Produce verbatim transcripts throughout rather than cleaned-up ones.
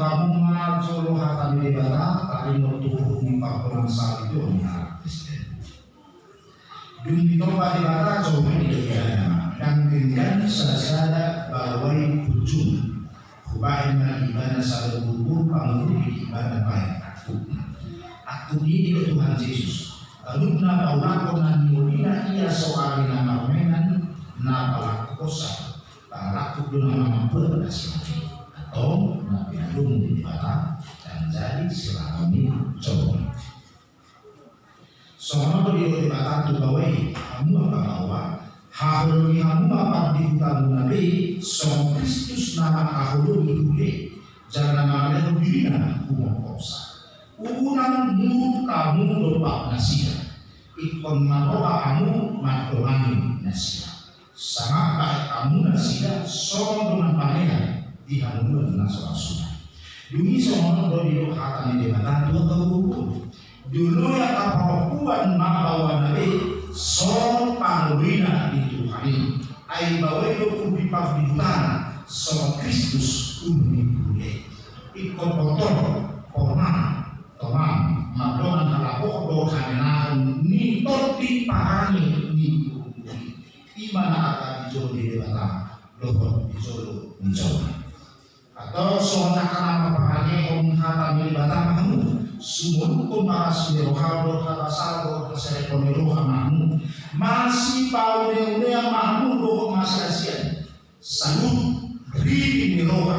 Hamu ma jolo hata ni Debata, taringot tu uhum ni pardongansaripeon ni halak Kristen. Dung ditompa Debata, jolo ma didokkon, ndang denggan sasada baloai punjung. Hubahen ma di ibana sada ururuan pangurupi di ibana bahen angkup. Angkup i do Tuhan Jesus. Ganup na paulakhon na niolina ia so ari na marmean na palangkup hosa. Palangkup do na mamampuan na si mate. Antong na pinadomu Debata, ndang jadi sirangon ni jolma. Songon on do didok Debata tu baoa i, hamu angka baoa, haholongi hamu ma pardihutamuna be, songon Kristus na mangkaholongi huria, jala na mangalehon dirina humongkop hosa. Unang muruk hamu dompak nasida, ingkon marroha hamu mandongani nasida. Sangap bahen hamu nasida songon dongan panean di hamu na so ra suda. Dung i songon on do didok hata ni Debata tu angka ururuan. Jolo ia angka parompuan ma baoana be songon pangoloi di Tuhan i. Ai baoa i do urupi pardihutana songon Kristus urupi huria i. Ingkon botor, ponang, tonang, mardongan halapohon dohot hamenaon ni tondi parange ni urupi. I ma na arga di jolo ni Debata dohot di jolo ni jolma. Antong songon angka na marparangehon hata ni Debata ma hamu, sumolukhon ma las ni roha dohot habasaon dohot haserepon ni roha ma hamu, masipauneune ma hamu dohot masiasian, saluhut riring ni roha,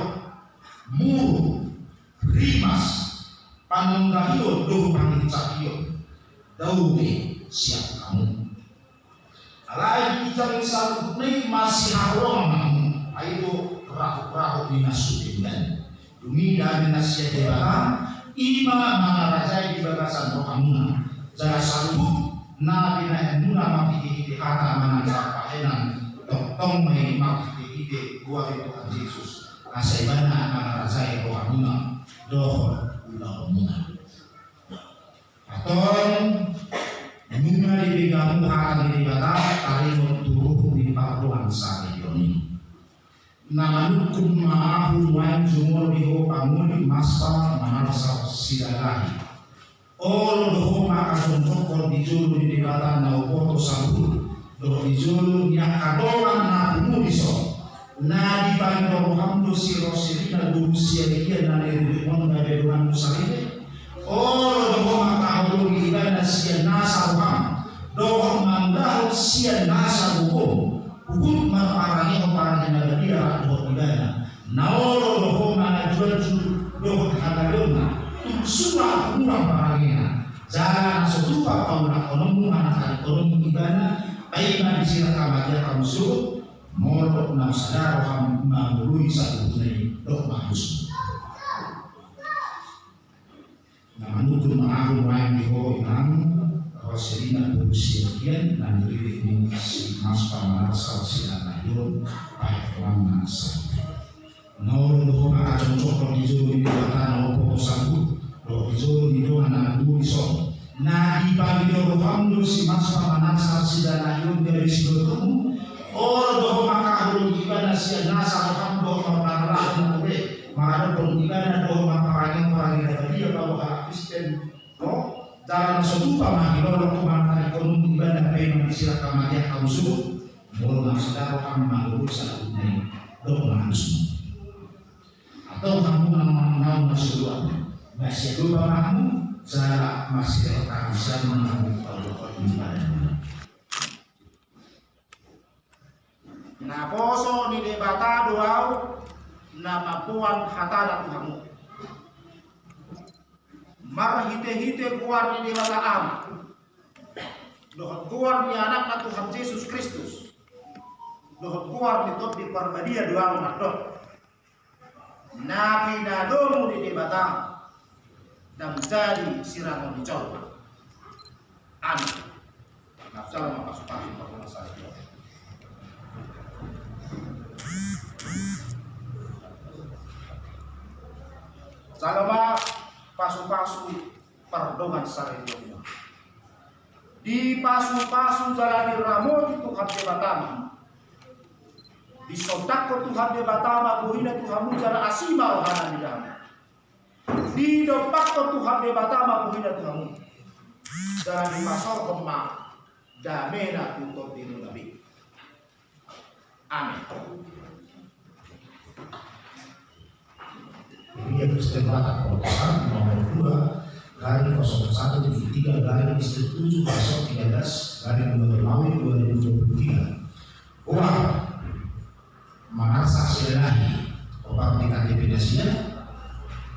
muruk, rimas, panunggahion dohot pangincakion, dao be sian hamu. Alai di ginjang ni saluhutna i masihaholongan ma hamu, ai do rahut-rahut ni na so denggan. Dung i dame na sian Debata, i ma mangarajai di bagasan rohamuna. Jala saluhut na binahenmuna marhite-hite hata manang parbahenan, tongtong ma i marhite-hite goar ni Tuhan Jesus, asa ibana mangarajai rohamuna dohot ulaonmuna. Antong, nunga dipegang hamu hata ni Debata taringot tu uhum ni pardongansaripeon i. Na manungkun ma ahu nuaeng jumolo di ho pangoli, mansai manalsar sidalahi. Olo do ho mangkajongjonghon di jolo ni Debata na umboto saluhut, dohot di jolo ni angka dongan na pungu dison. Na dipangido roham do si Roselina boru Siagian na niribihon gabe donganmu saripe? Olo do ho mangkaholongi ibana sian nasa roham, dohot mangulahon sian nasa gogom, huhut marparangehon parange na badia rap dohot ibana. Na olo do ho mangajuanju dohot hagaleonna, tung sura hurang parangena. Jala na so tupa paulakhononmu manang tadingkononmu ibana, paima di sirang hamatean hamu sogot, molo na sada roham mangoloi saluhutna i dohot mahalusmu. Na manungkun ma ahu nuaeng di ho inang, Roselina boru Siagian, na niribihon si Mansai manalsar sidalahi on, bahen donganna saripe. Na olo do ho mangkajongjonghon di jolo ni Debata na umboto saluhut, dohot di jolo ni dongan na pungu dison. Na dipangido roham do si Mansai manalsar sidalahi on gabe sidohononmu? Olo do ho mangkaholongi ibana sian nasa roham dohot marparangehon na ture, maradophon ibana dohot marparangehon parange na badia baoa halak Kristen? Olo, jala na so tupa mangilolong manang tadingkononmu ibana paima di sirang hamatean hamu sogot, molo na sada roham mangoloi saluhutna i dohot mahalusmu. Antong hamu na manang na sidohonon, masiadopan ma hamu, jala masilehon tangan sian hamu padohot ni badanmuna. Naposo ni Debata do ahu na mamboan hatana tu hamu. Marhitehite goar ni Debata Ama, dohot goar ni Anakna Tuhan Jesus Kristus, dohot goar ni Tondi Parbadia do ahu mandok. Na pinadomu ni Debata, ndang jadi sirangon ni jolma. Amin. Nah, salam apa suka suka pun asal dia. Salam pasu-pasu pardongansaripeon. Dipasu-pasu jala diramoti Tuhan Debata ma. Disondangkon Tuhan Debata ma bohina tu hamu jala asi ma rohana mida hamu. Didompakhon Tuhan Debata ma bohina tu hamu, jala dipasaorhon ma damena tu tondimuna be. Amin. Huria Kristen Batak Protestan nomor dua garing kosong satu titik tiga garing distrik tujuh kosong tiga belas garing dua Romawi dua ribu dua puluh tiga. Uang manasa Silalahi, opat di K T P nasida,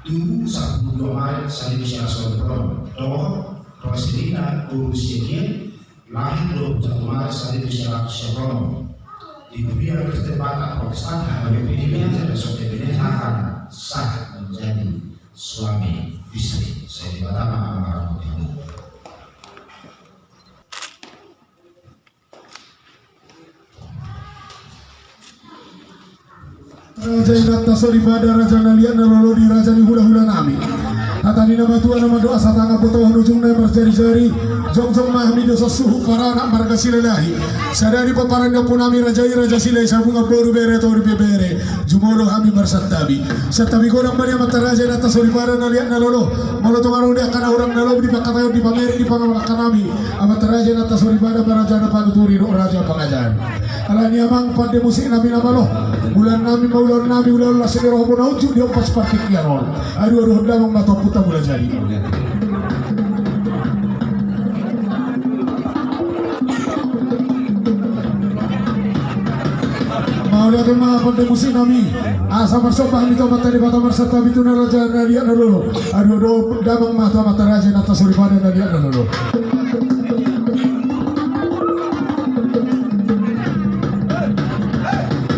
tubu sampulu dua Maret saribu sia ratus onom pulu onom, dohot Roselina Guru Siagian, lahir dua puluh satu Maret saribu sia ratus sia pulu onom. Di Huria Kristen Batak Protestan H K B P di Medan dan Sote Benehan akan sah menjadi suami istri. Saya di Batam akan mengharapkan. Raja inanta soripada, raja na liat na lolo di raja ni hulahula nami. Hata ni na matua na mandok asa tangan botohon ujungna marjarijari. Jongjong ma hami dosa suhut paranak marga Silalahi. Sada ni pomparan ni ompu nami raja i, raja Silahi Sabungan boru bere toru bebere. Jumolo hami marsantabi. Santabi godang ma di amanta raja inanta soripada na liat na lolo. Molo tung adong di angka na hurang na lobi di pangkataion di pamere di pangamalangka nami. Amanta raja inanta soripada ma raja na panuturi dohot raja pangajari. Alani amang pande musik nami na malo. Ulaon nami ma ulaon nami ulaon las ni roha bona unjuk di ompas partingkian on. Aduh aduh damang ma tu ompunta Mulajadi. Mauliate ma pande musik nami. Asa marsomba hami tu amanta Debata marsantabi tu na raja na liat na lolo. Aduh aduh damang ma tu amanta raja inanta soripada na liat na lolo.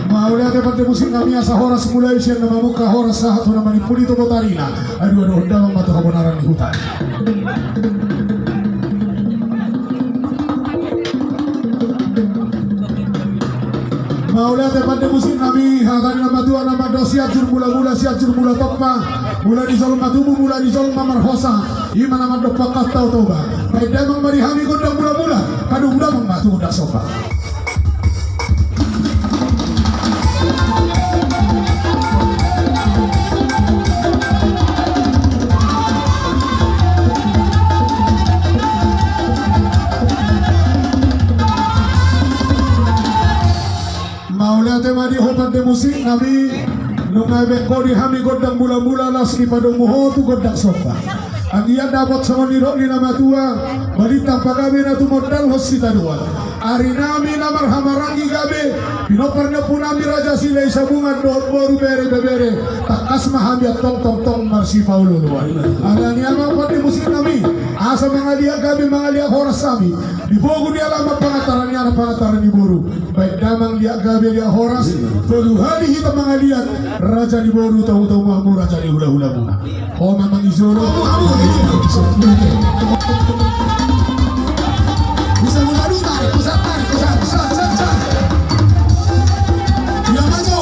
Mauliate pande musik nami asa horas mulai sian na mamungka horas sahat tu na manimpuli tu botarina. Aduh aduh damang ma tu habonaran ni huta. Mauliate pande musik nami, hata ni na matua na mandok Sianjur Mula-mula, Sianjur Mula Tompa, mula ni jolma tubu, mula ni jolma marhosa, i ma na mandok pangkat Tao Toba. Baen damang ma di hami gondang mula-mula, padomu damang ma tu gondang somba. Mauliate ma di ho pande musik nami, nunga baen ho di hami gondang mula-mula laos dipadomu ho tu gondang somba. Anggiat dapot songon nidok ni na matua, balintang pagabe na tumondalhon sitadoan. Ari nami na marhamaranggi gabe, pinompar ni ompu nami raja Silahi Sabungan dohot boru bere bebere, tangkas ma hami antong tongtong marsipaolo-oloan. Alani amang pande musik nami, asa mangaliat gabe mangaliat horas hami, di bogu ni alaman pangantaran ni anak pangantaran ni boru. Baen damang liat gabe liat horas, tolu hali hita mangaliat, raja ni boru, tau-tau ma hamu raja ni hula-hulamuna. Ho ma mangisoro. Bisa mula duta, bisa tarik, bisa, bisa, bisa, bisa. Ia maju.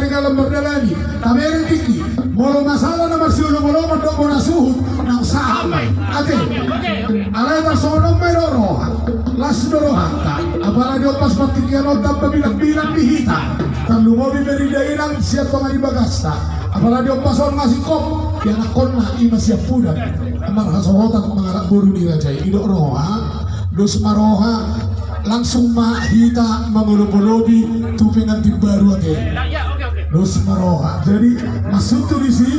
Dalan mardalani, tabereng tingki, molo masalah na marsiolomoloman dohot bona suhut, naung sahat ma i. Ate. Alai tarsongon on ma i do roha. Las do rohanta. Apala diompas partingkian on tamba bilangbilang di hita. Tarlumobi pe di dainang sian tonga ni bagasta. Apala diompas on ngasingkop, ianakhonna i ma siampudan. Marhasohotan mangalap boru ni raja i. Didok roha, dos ma roha. Langsung ma hita mangolopolopi tu pengantin baru, ate. Dos ma roha. Jadi maksudhu disi,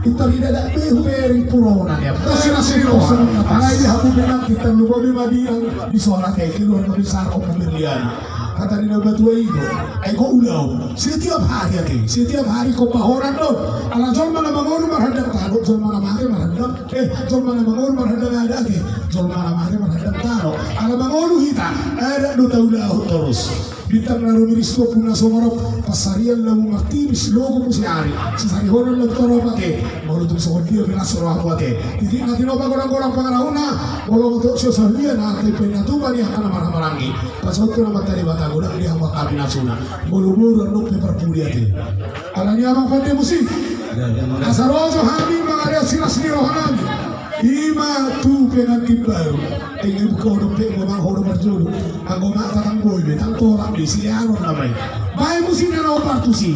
pintor idadak be hubereng purona. Dos ma roha. Alai di hamu pengantin, tarlumobi ma di, di son, ate, keluarga besar Ompu Berliana. Hata ni natua-tua i do. Ai ho ulaon. Setiap hari, ate. Setiap hari ho pahoran do. Ala jolma na mangolu marhandang tano, jolma na mate marhandang Eh, jolma na mangolu marhandang adat, ate. Jolma na mate marhandang tano. Ala mangolu hita, adat do taulahon torus. Bintang na rumiris tu ombun na sumorop, pansarian lamu martipis, logo muse ari. Sisarihonon lamu torop, ate. Molo tung songon dia pe las rohamu, ate. Titik na tinopa, godang-godang pangarahutna. Molo tung so sahalian, ate, pe na tupa ni angka na marhahamaranggi. Pasaut tu na mata Debata, godang di hamu angka pinasuna. Molo boru annon pe parpudi, ate. Ala ni amang pande musik. Asa ro jo hami mangalehon silas ni rohanami. I ma tu pengantin baru. Inge buka ho dope, ho ma, ho do marjolo. Anggo ma tatang boi be, tang tolak be, sileanon nama i. Baen musik na naung partusi.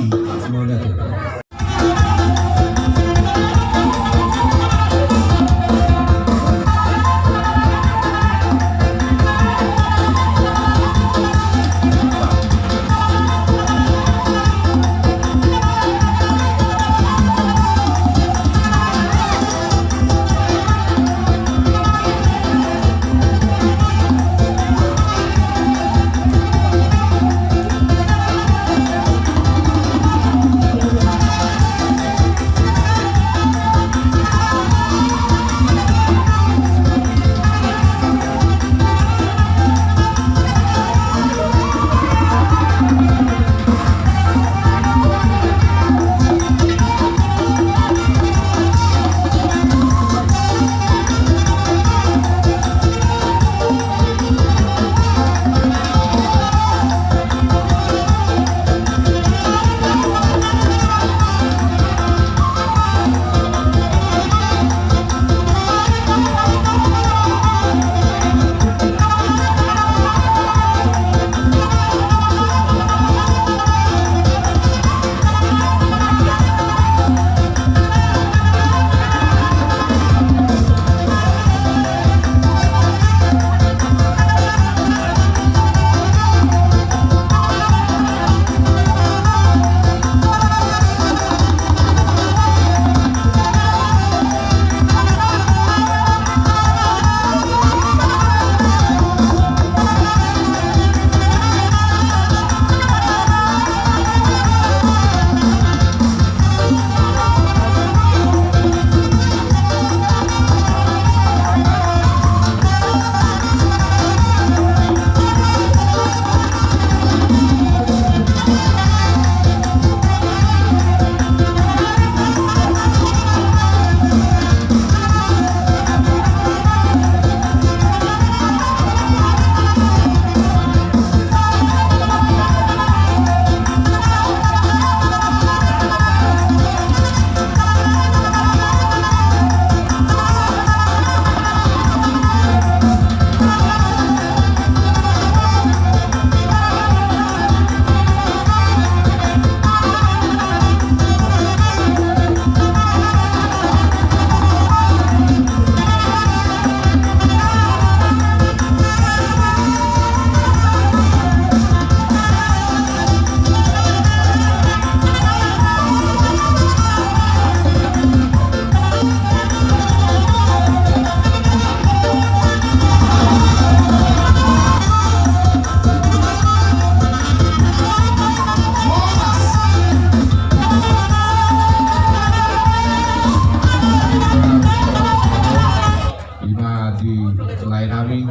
Ima di laenami,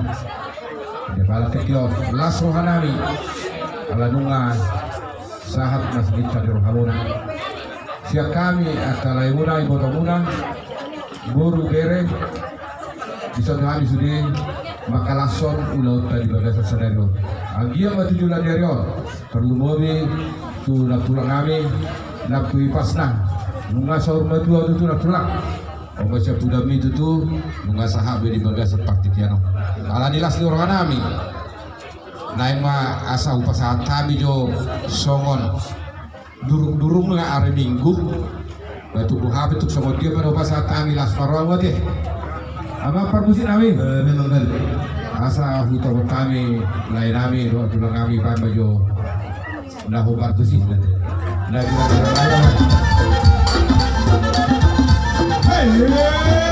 di pala teki on, las rohanami, ala nunga sahat ma sininta di rohamuna. Sian hami angka laemuna, ibotomuna, boru, bere, dison hami sude mangkalashon ulaonta di bagasan sadari on. Anggiat ma tu joloan ni ari on, tarlumobi tu napulang hami, Nang tu ipasna, nunga saur matua tutu nang tulang. On ma sian pudami tutu, nunga sahat be di bagasan partingkian on. Alani las ni rohanami. Naeng ma asa hupasahat hami jo songon durung-durungna ari Minggu. Ba tubu hape tuk songon dia ma hupasahat hami las ma rohamu ate. Amang parmusik nami. Eh, memang kan. Asa hutopot hami, lae nami, dohot tulang nami, baen ma jo. Na hombar tusi. Na gila-gila. Hei, hei, hei.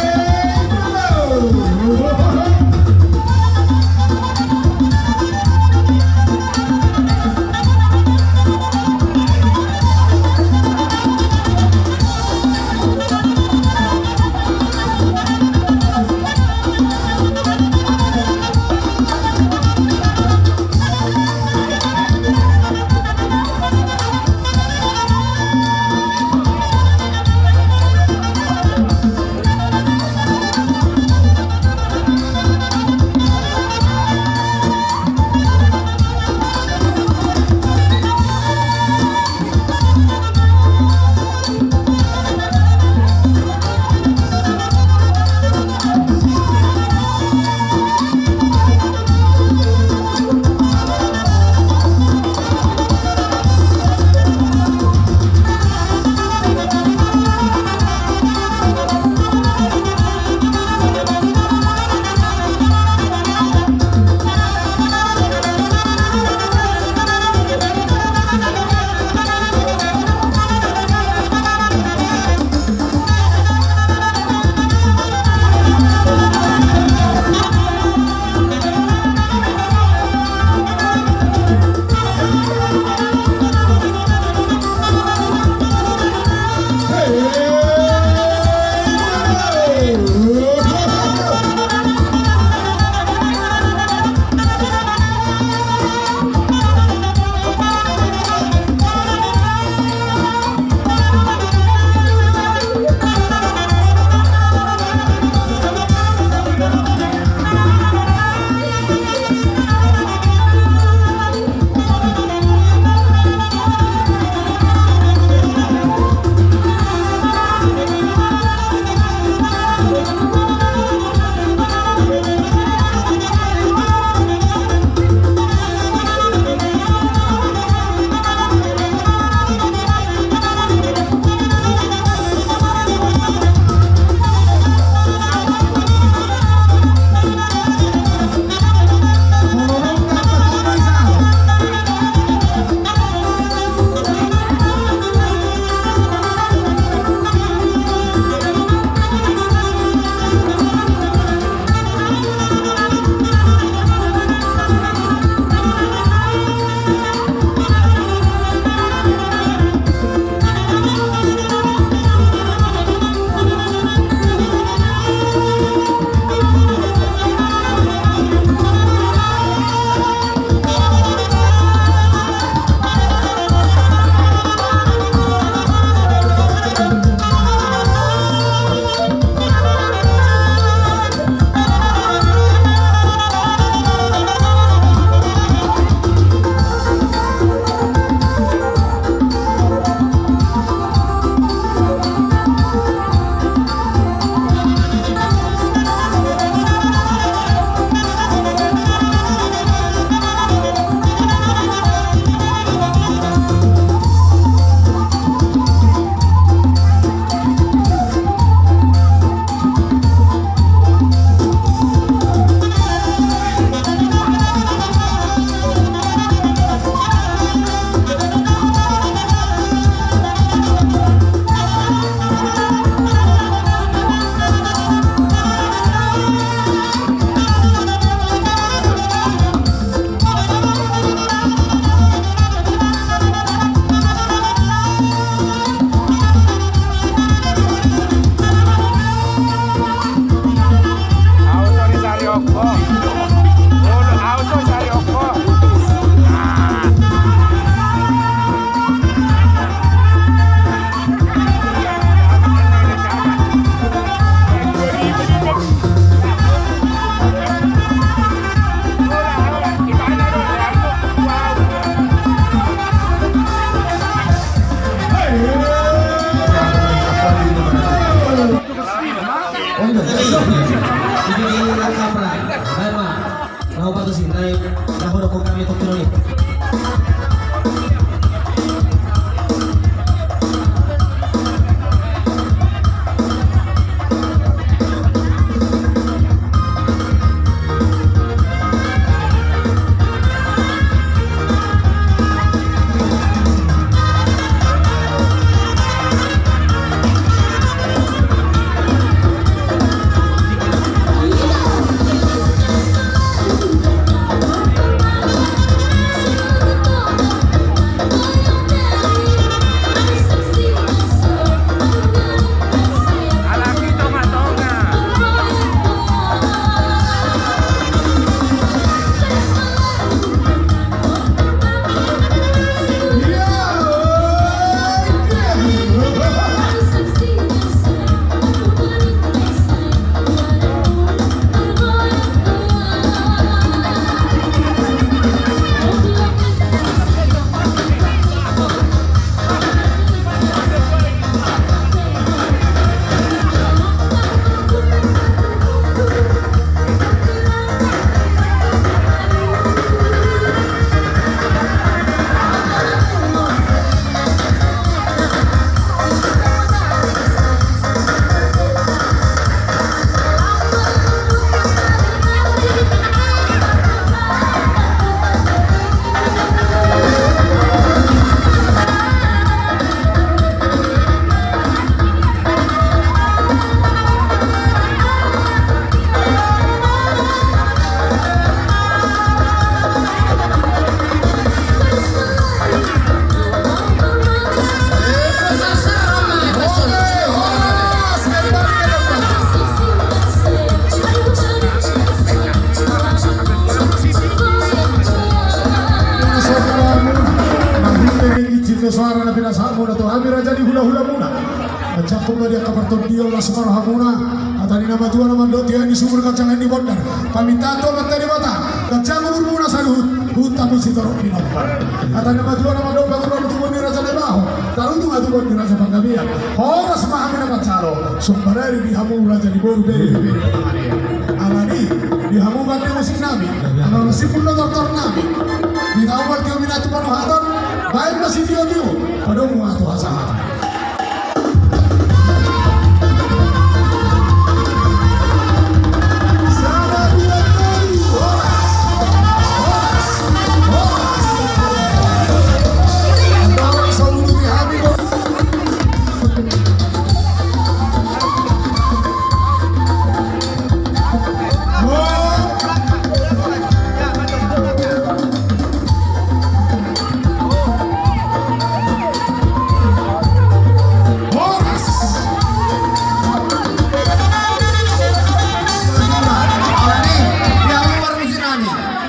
Laho dokkon hami tongtong i. Soara na pinasahatmuna tu hami raja ni hulahulamuna. Manjangkon ma di angka partondion las ma rohamuna. Hata ni na matua na mandok: Tian ni sumur, ganjang ni bondar, pamintaan tu Amanta Debata, ganjang umurmuna saluhut, huta pun sitorop pinompar. Hata ni na matua na mandok: Pangurupion ni Raja Naibaho, tarutung ma tu boan ni Raja Panggabean. Horas ma hami na manjalo, sumbarari di hamu raja ni boru, bere ni bere, pamanganean. Alani, di hamu bangke musik nami, alana simpul do tortor nami. Di tahu mal tio minatu panuhatan, baen ma sitiotio, padomu ma tu hasahatan.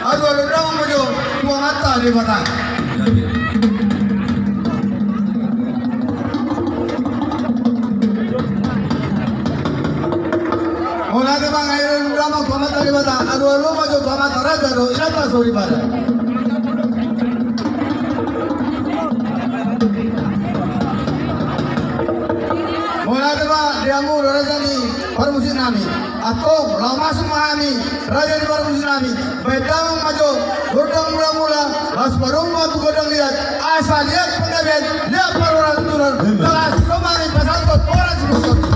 Alualu damang ma jo tu Amanta Debata. Mauliate ma, alualu damang tu Amanta Debata, alualu ma jo tu amanta raja dohot inanta soripada. Mauliate ma di hamu raja ni parmusik nami. Antong laho masuk ma hami raja ni parmusik nami. Baen damang ma jo gondang mulamula, laos padomu ma tu gondang liat, asa liat panggabean, liat parhorasan tulang. Jala sitoma ni pasanton horas ni pasanton.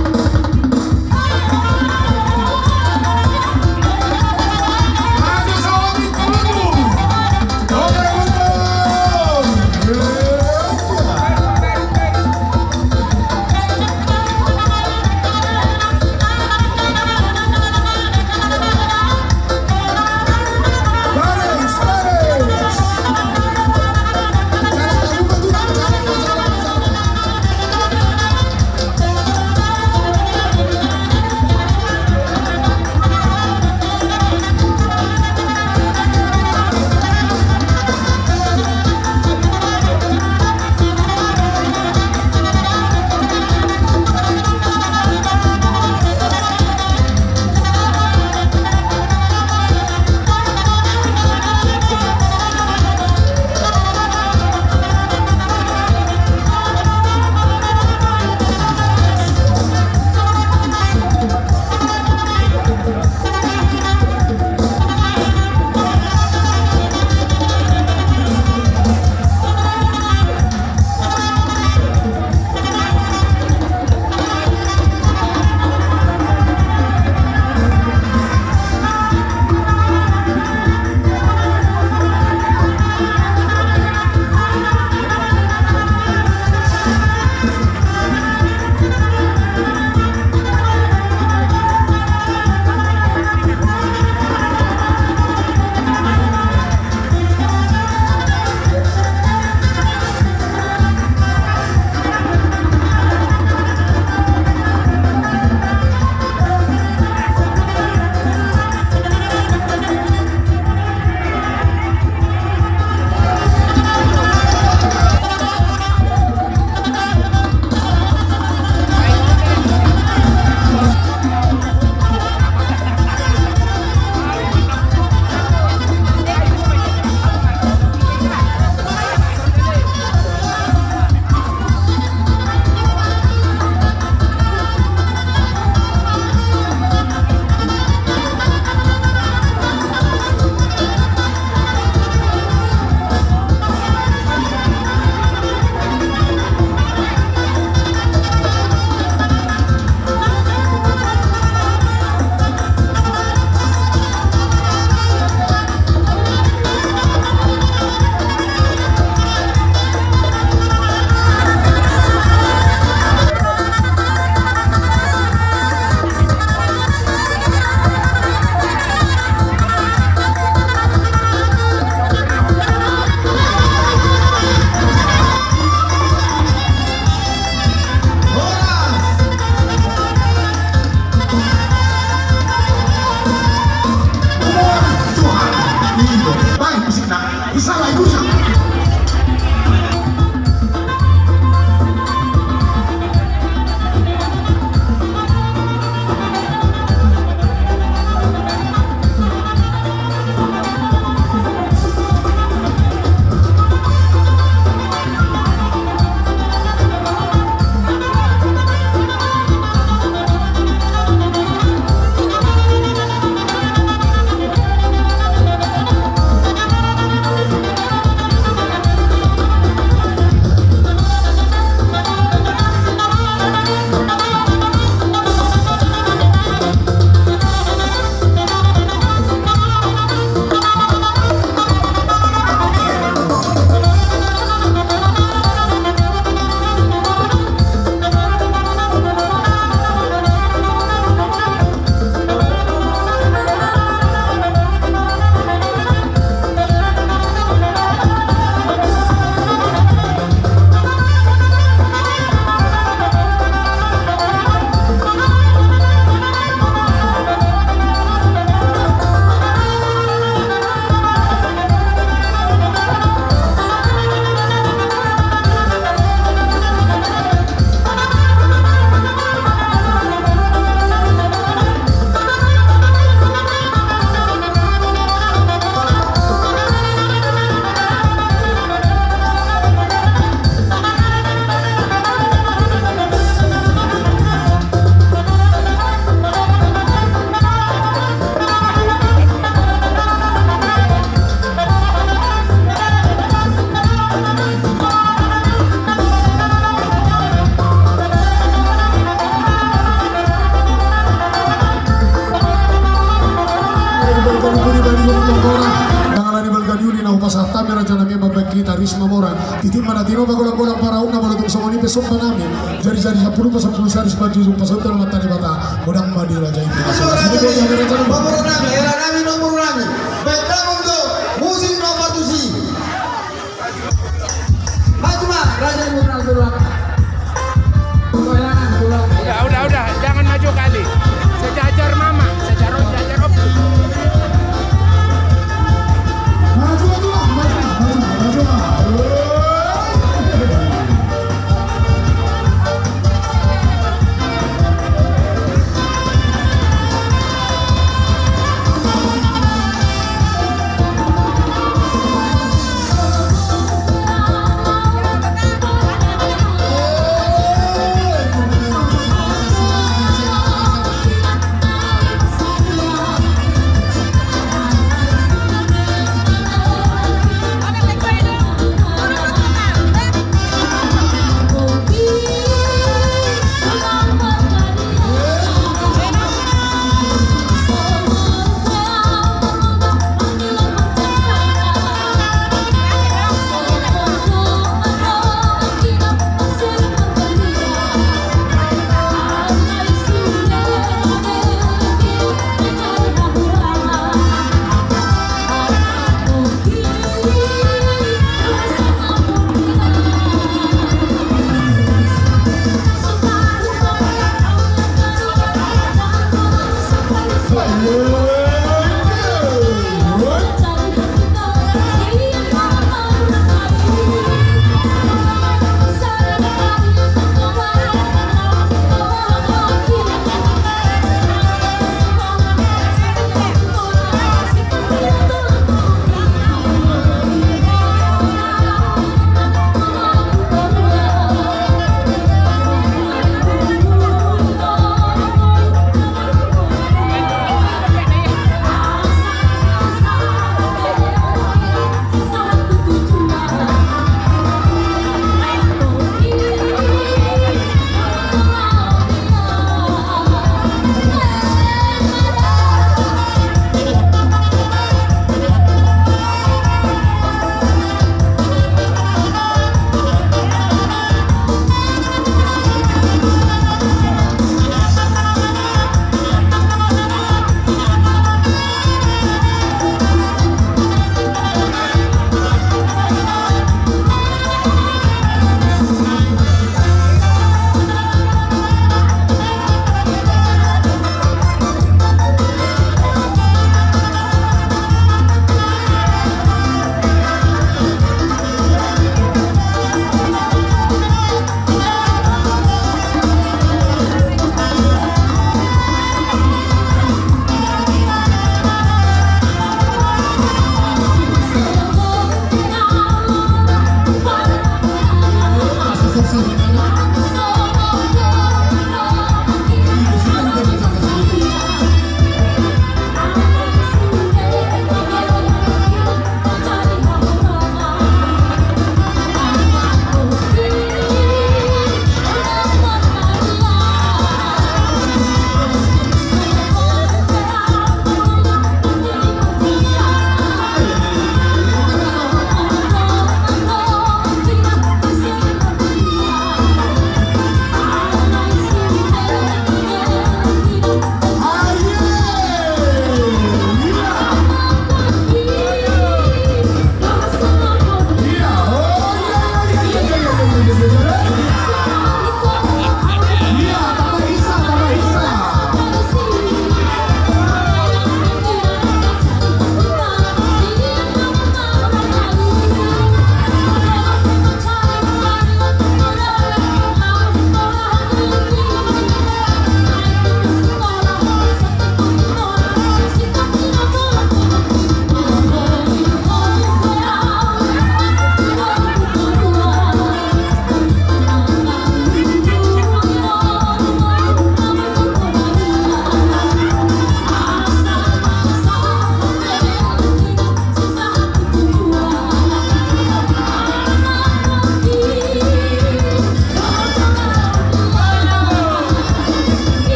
na hupasahat hami raja nami, mambahen hita ris mamora. Titi ma na tinopa, golanggolang parauna, molo tung songon i pe somba nami. Jari-jari sampulu pasampulu sadari, sipanjujung pasahaton Amanta Debata. Godang ma di raja i. Asa raja nami, hera nami, nomor nami. Baik, damang do, musim na patusi. Maju ma, raja i, putra durhaka. Udah, udah, udah, jangan maju kali. Sejajar mama, sejajar om, sejajar om. Maju, maju, maju, maju, maju, maju.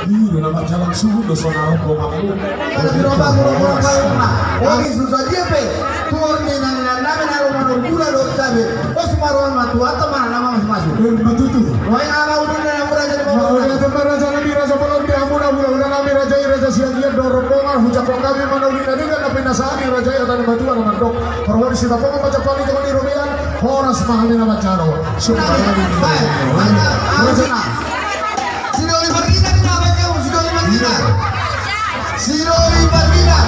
Ih, nama jalan suhu do sonal gomang lu. Ada di rumah, rumah, rumah, rumah. Oi, susah dia pe. Tuor ni nang nang nang nang rumah nang gula do cabe. Bos maruan matu atau mana nama masuk masuk. Eh, matutu. Wai nama udah nang udah jadi mau. Mau dia tempat raja nabi raja bolon dia muna gula gula nabi raja i raja siagian do rombongan hujak kami mana udah dengan nabi nasani raja i atau matu anak mandok. Perwali sita pokok macam paling jangan di robean. Horas mahami nama jalo. Sumpah. Baik. Baik. Sidoli Marlina, di dapat kamu, Sidoli Marlina. Sidoli Marlina.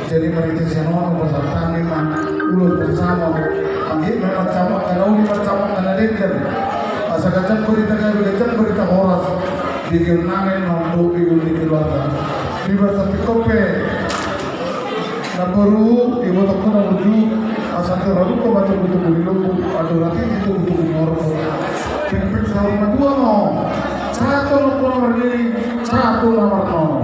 Jadi marhite sian on pasahat hami ma ulos bersama. Anggiat ma mansai angka na uli, mansai angka na denggan. Asa ganjang berita gabe, ganjang berita horas di keunangan, untuk di keluarga. Di basa tikop pe. Namboru, iboto ho na burju, asa terlalu ko ma tugu-tugu di lombu, ado rati di tugu-tugu morbo. Pengpeng saur matua mo. Satu lombu na marnini, satu na marnono.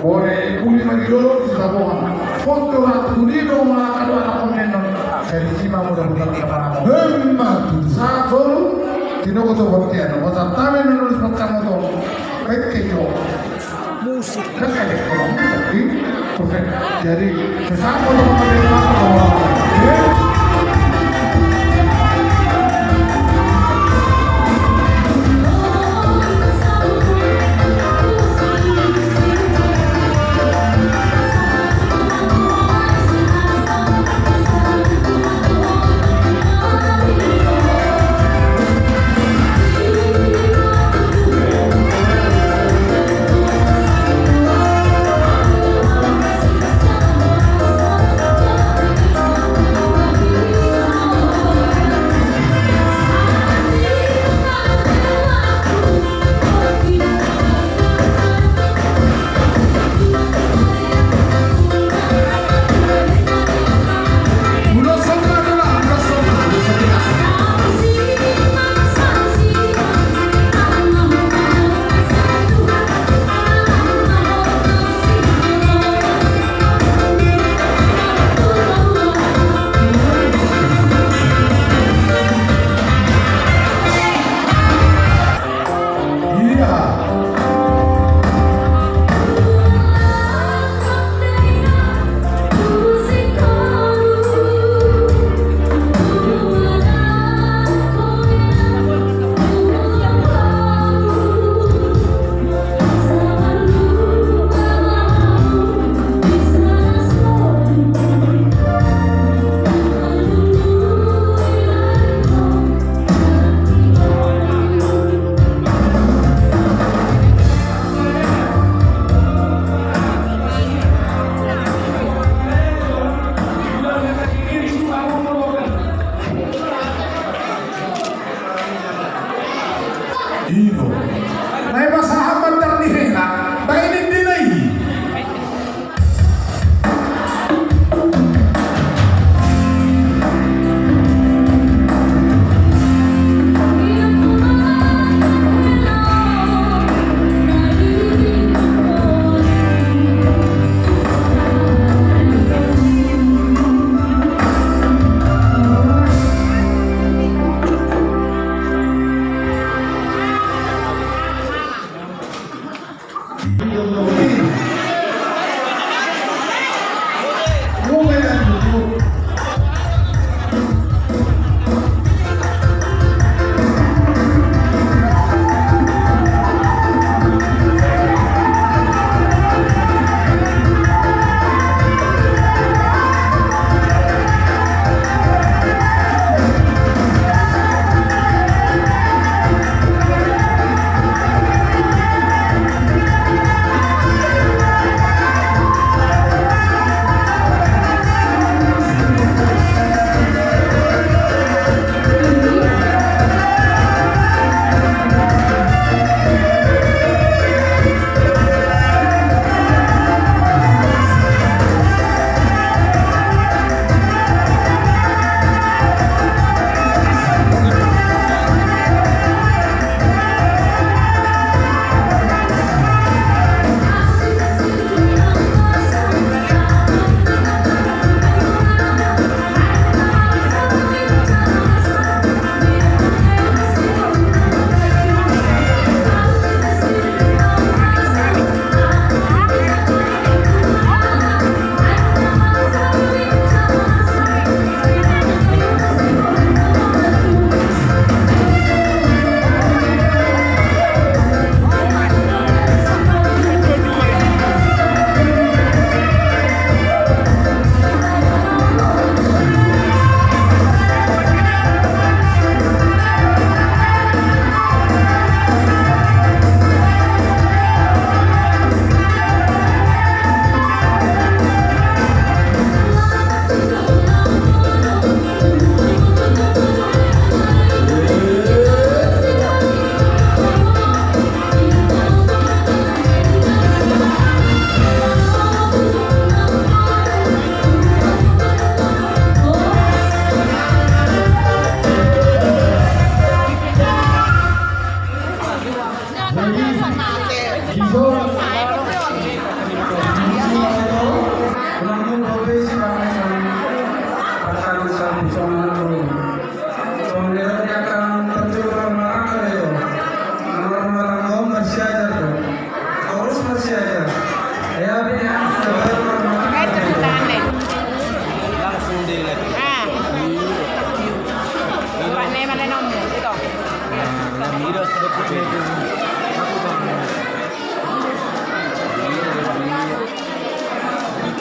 Ore, uli ma di dolok di Saboan. Pos do ratu di do ma kado anak komenon. Jadi sima mudah-mudahan kemana mo. Hemma tu. Satu, tinogo tu baptian. Masa tame nulis pacamoto. Baik kejo. Musik. Jadi, sesama teman-teman.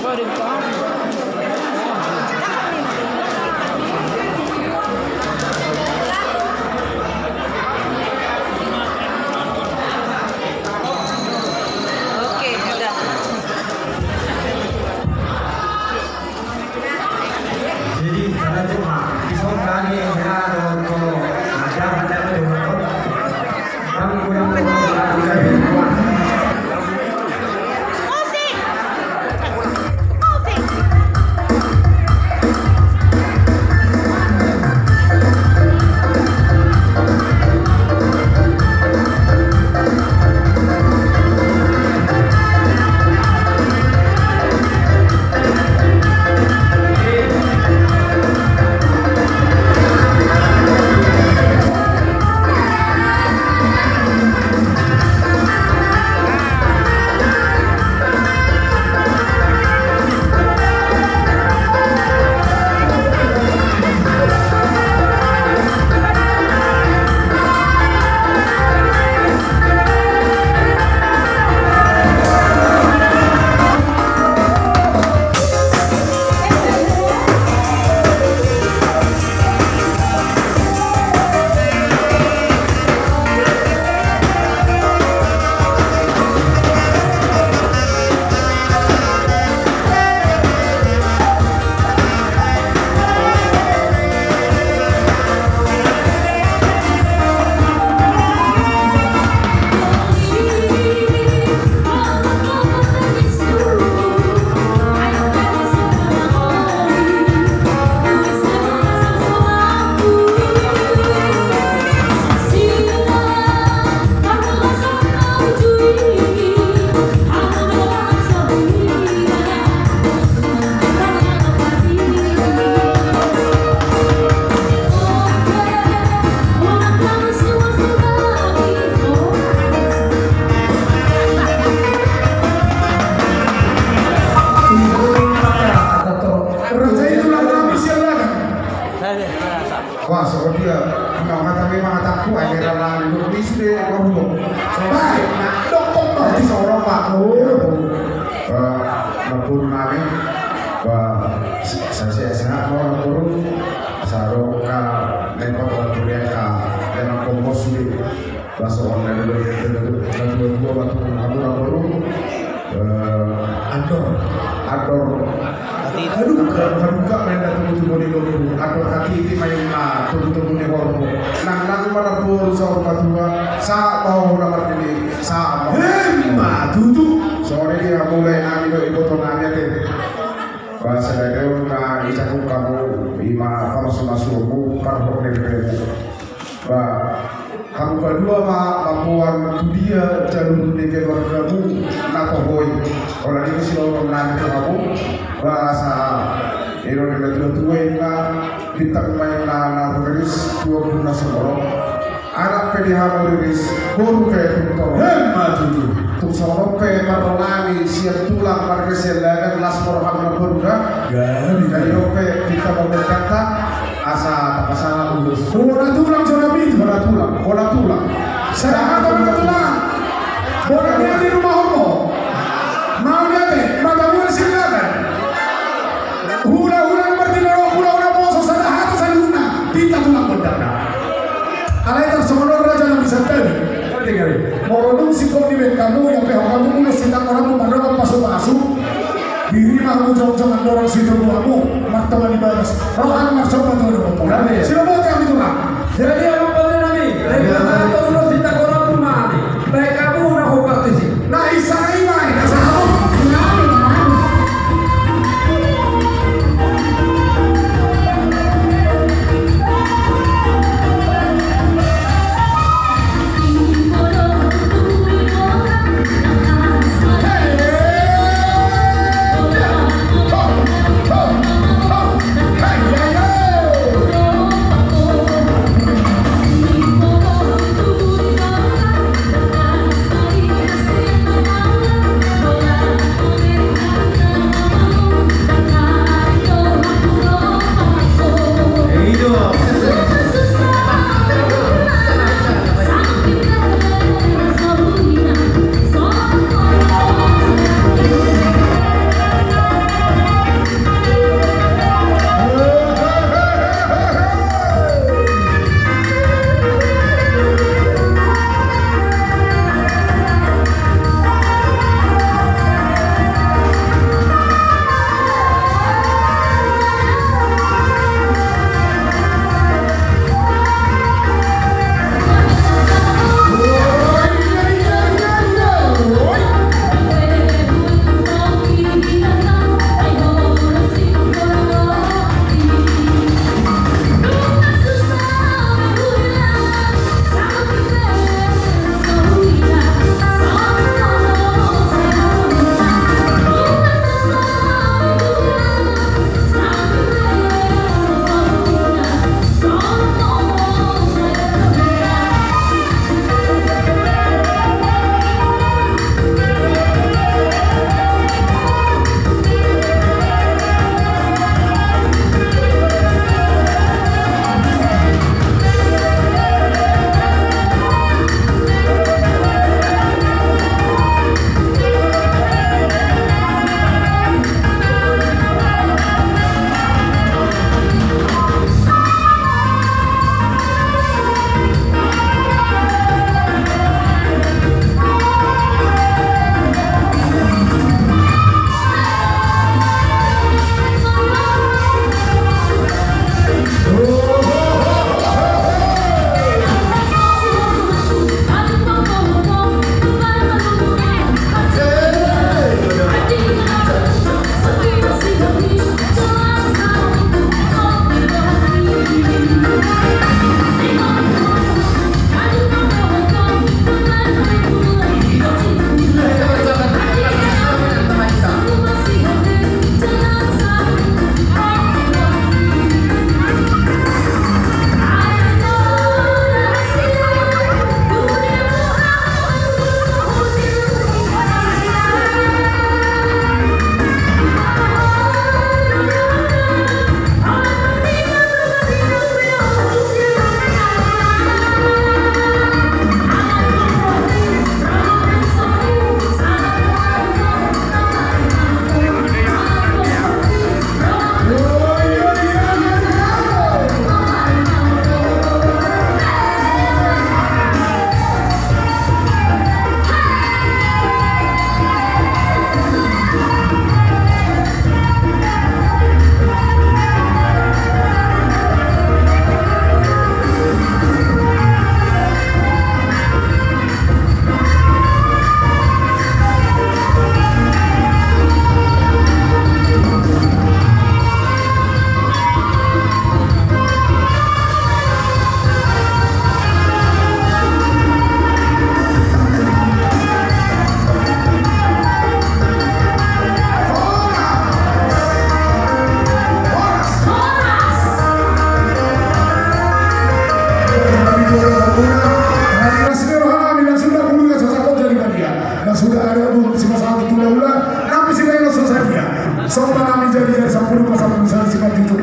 Oke, udah. Jadi, karena cuma di sana nih, ya, kalau ada, ada, ada. Wah, songon dia, memang hata, memang hataku, akhirnya lah, di Indonesia deh, gua belum. Baik, nah, dokter, dokter, di seorang Pak. Oh. Eh, namboru nami, ba, sa-, sa-, sehat, mau namboru, sa-, ro ka, lepot, orang Korea ka, memang kompos, di. Bah, songon na dua, na dua, na dua, dua, bah, tu, hamu namboru. Eh, andor, andor. Haduka, haduka ma inna tubu-tubu ni lombu. Andor hatiti ma inna tubu-tubu ni horbo. Nang, nang ma namboru saur matua. Sahat ma ho na marnini. Sahat ma ho. Emma tutu. Songon i di hamu lae nami dohot iboto nami ate. Bah, sadari on na icakup hamu, ima pamasu-masuonmu, parhot ni rebemu. Bah, hamu padua ma mamboan tu dia jalur ni keluargamu na toho i. Holan i do sidohonon nami tu hamu, bah, asa i do na tua-tua inna, bintang ma inna na riris, tua pun na sumorop. Anak pe di hamu riris, boru pe tung torop. Emma tutu. Tung songon on pe parroha nami sian tulang marga Siallagan, las ma roham namboru da. Gabe. Jadi on pe pinta pamundangta. Asa tapasahat ulos. Bona tulang, bona pitu. Bona tulang, bona tulang. Sada hata bona tulang. Bona ni ate rumahonmu. Mau ni ate, mata bulan Siallagan. Hula-hula na martinalok, hula-hula poso, sada hata saluhutna. Pinta tulang gondangna. Alai tarsongon on raja na bisa tadi. Molo dung singkop ni bengkamu, ia pe hamu ulos sitangkoranmu mandok pasu-pasu. Diri ma hamu jongjong andorang situbuamu, martonga ni bagas. Roha ni marsomba tu na pompona. Amin. Sila boti ami tulang. Jadi, amang pande nami, jadi, amang pande nami, amang pande nami, baik kamu na kompetisi. Na isa i ma, na sahabat. Sampulu pasang misalnya sifat itu.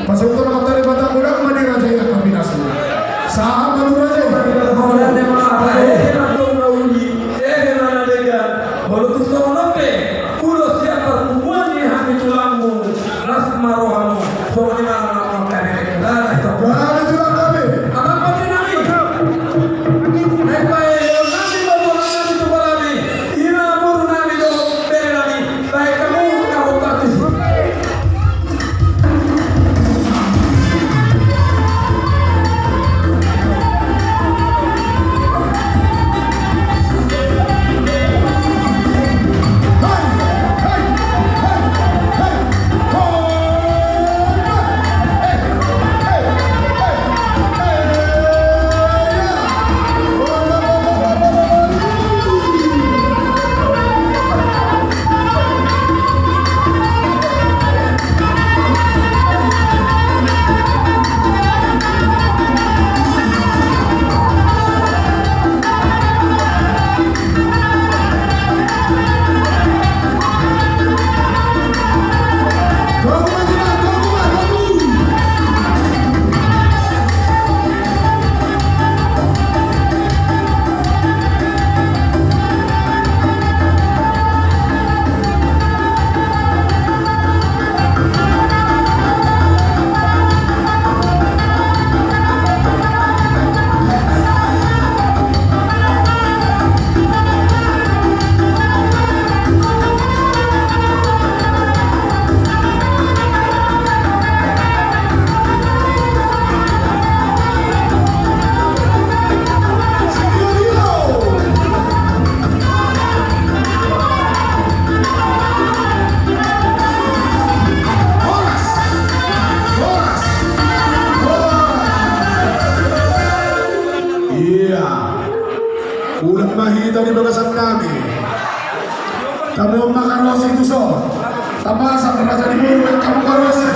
Pasuk tu nama tari patang godang ma ni raja i angka pinasuna. Sahat ma tu raja i. Molo tung songon on pe, ulos sian parpunguan ni hami tulangmu, las ma rohamu, songon i ma na mangkaberek. Gabe tulang kami. Amang pande nami. Naeng paeon nami ma tulang nami tu palami. Ima boru nami dohot bere nami. Baen hamu na hot partis. Ia. Unang ma hita di bagasan nami. Tamu ma karosi tu son. Tapasak raja ni boru, tamu karosi.